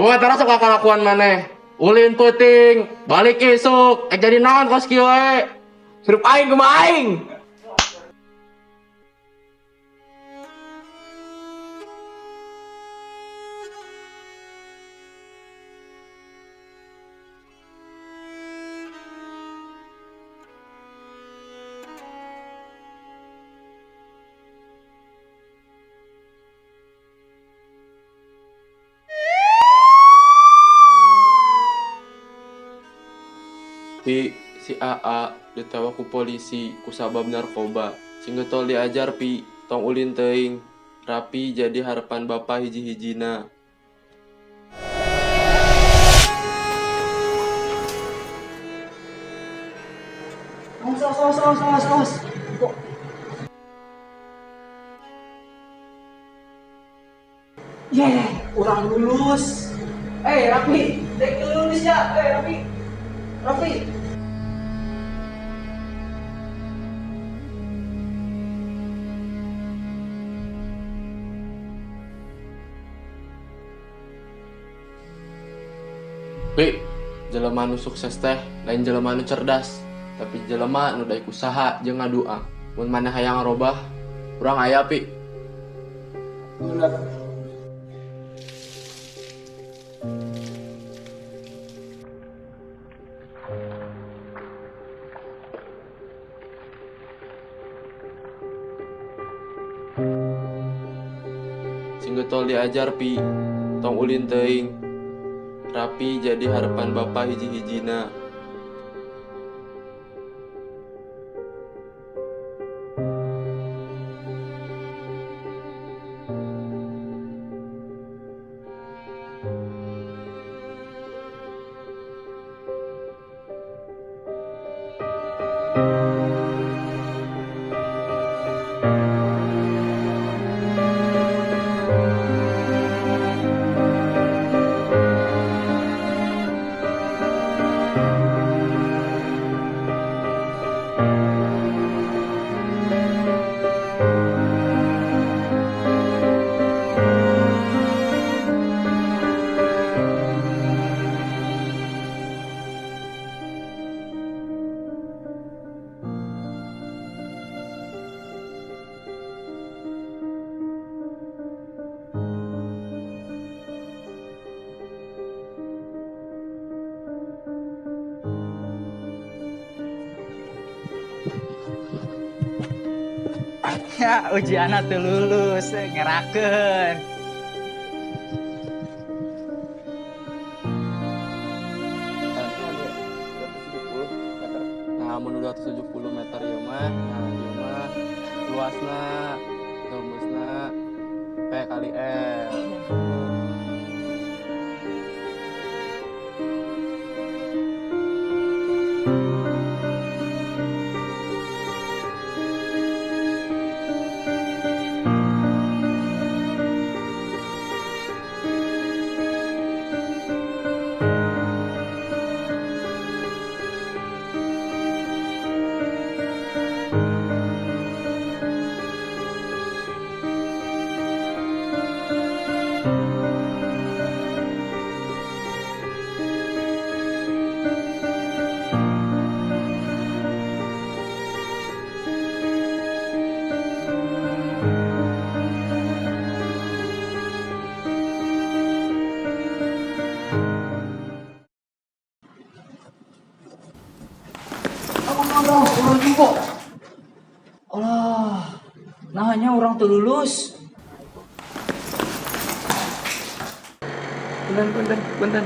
Komo tara sok kalakuan maneh. Ulin peuting, balik isuk, jadi naon kos kieu we. Hirup aing kumaha aing. Pi, si AA ditewak ku polisi ku sabab narkoba. Sing getol diajar, Pi, tong ulin teuing. Rapi jadi harapan bapak hiji-hijina. Awas, awas, awas, awas, awas. Kok? Yeah, urang lulus. Eh, Rapi, dek lulus ya. Eh, Rapi. Rapi. Pi, jelema nu sukses teh lain jelema nu cerdas, tapi jelema nu daek usaha jeung ngadua. Mun maneh hayang robah, urang aya, Pi. Bener. Sing getol diajar, Pi, tong ulin teuing. Rapi jadi harapan bapak hiji-hijina. Ya, ujian teu lulus, ngerakeun. Nah, mun 270 meter ieu mah, nah ieu mah luasna, rumusna P kali L. Allah, urang jumbo. Allah, naha nya urang teu lulus. Punten, punten, punten.